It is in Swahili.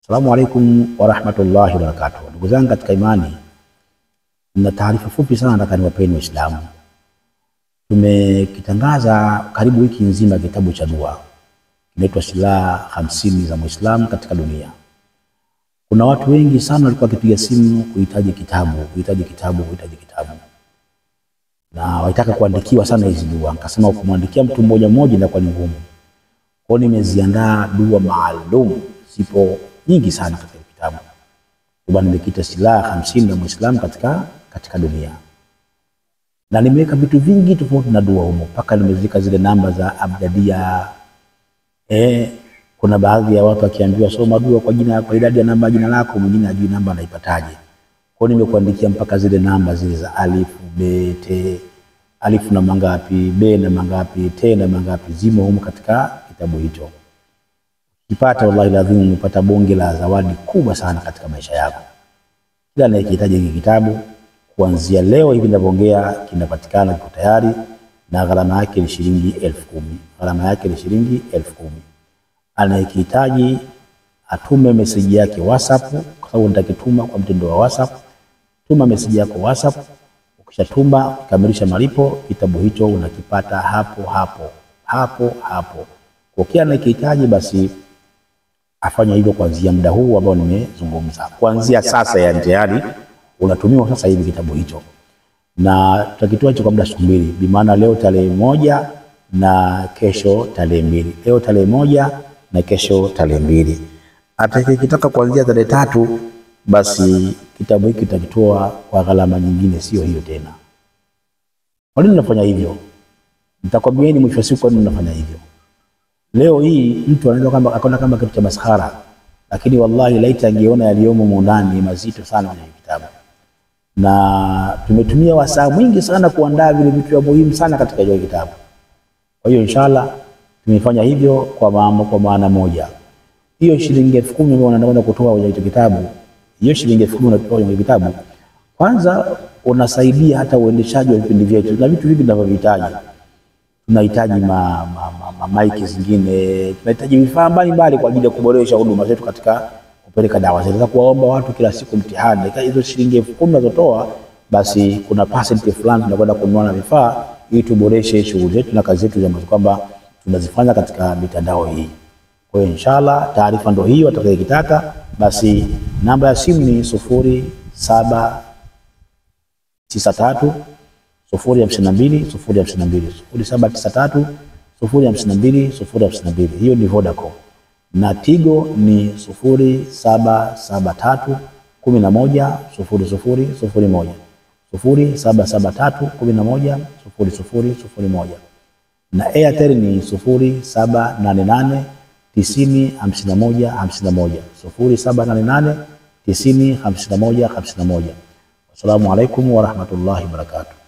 Assalamu alaikum warahmatullahi wabarakatuh. Ndugu zangu katika imani, nina taarifa fupi sana nataka niwapeni Waislamu. Tumekitangaza karibu wiki nzima kitabu cha dua kinaitwa Silaha 50 za Muislamu katika dunia. Kuna watu wengi sana walikuwa wakipiga simu kuhitaji kitabu, kuhitaji kitabu, kuhitaji kitabu, na walitaka kuandikiwa sana hizi dua. Nikasema kumwandikia mtu mmoja mmoja inakuwa ni ngumu. Kwa hiyo nimeziandaa dua maalum, zipo nyingi sana katika kitabu. Kwa nimekita silaha 50 za Muislamu katika dunia. Na nimeweka vitu vingi tofauti na dua humo, mpaka nimezika zile namba za abdadia. Kuna baadhi ya watu wakiambiwa soma dua kwa jina, kwa idadi ya namba jina lako, mwingine hajui namba anaipataje. Kwa hiyo nimekuandikia mpaka zile namba zile za alifu, b, t, alifu na mangapi, b na mangapi, t na mangapi, zimo humo katika kitabu hicho. Ukipata, wallahi lazima umepata bonge la zawadi kubwa sana katika maisha yako. Kila anayehitaji hiki kitabu kuanzia leo hivi ninavyoongea kinapatikana, kiko tayari, na gharama yake ni shilingi 10,000. Gharama yake ni shilingi 10,000. Anayehitaji atume meseji yake WhatsApp, kwa sababu nitakituma kwa mtindo wa WhatsApp. Tuma meseji yako WhatsApp, ukishatuma kamilisha malipo, kitabu hicho unakipata hapo hapo hapo hapo. Kwa kila anayehitaji basi afanye hivyo kuanzia muda huu ambao nimezungumza. Kuanzia sasa, yani tayari unatumiwa sasa hivi kitabu hicho. Na tutakitoa hicho kwa muda siku mbili, bi maana leo tarehe 1 na kesho tarehe 2. Leo tarehe 1 na kesho tarehe 2. Atakayekitaka kuanzia tarehe 3 basi kitabu hiki tutakitoa kwa gharama nyingine, sio hiyo tena. Kwa nini nafanya hivyo? Nitakwambieni mwisho wa siku kwa nini nafanya hivyo. Leo hii mtu anaweza kama akaona kama kitu cha maskhara, lakini wallahi laiti angeona yaliyomo ndani mazito sana kwenye kitabu. Na tumetumia wasaa mwingi sana kuandaa vile vitu vya muhimu sana katika hiyo kitabu. Kwa hiyo inshallah tumefanya hivyo kwa maana moja. Hiyo shilingi 10,000 ambayo unaenda kutoa kwenye hicho kitabu, hiyo shilingi 10,000 unatoa kwenye kitabu, kwanza unasaidia hata uendeshaji wa vipindi vyetu na vitu vingi tunavyohitaji. Tunahitaji ma mic zingine, tunahitaji vifaa mbalimbali kwa ajili ya kuboresha huduma zetu katika kupeleka dawa zetu. Kuwaomba watu kila siku mtihani, hizo shilingi 10,000 unazotoa basi kuna percent fulani tunakwenda kununua na vifaa ili tuboreshe shughuli zetu na kazi zetu ambazo kwamba tunazifanya katika mitandao hii. Kwa hiyo inshallah taarifa ndio hiyo, atakayekitaka basi namba ya simu ni 0793 052 052, 0793 052 052. Hiyo ni Vodacom. Na Tigo ni 0773 11 00 01, 0773 11 00 01. Na Airtel ni 0788 90 51 51, 0788 90 51 51. Assalamu alaikum warahmatullahi wabarakatuh.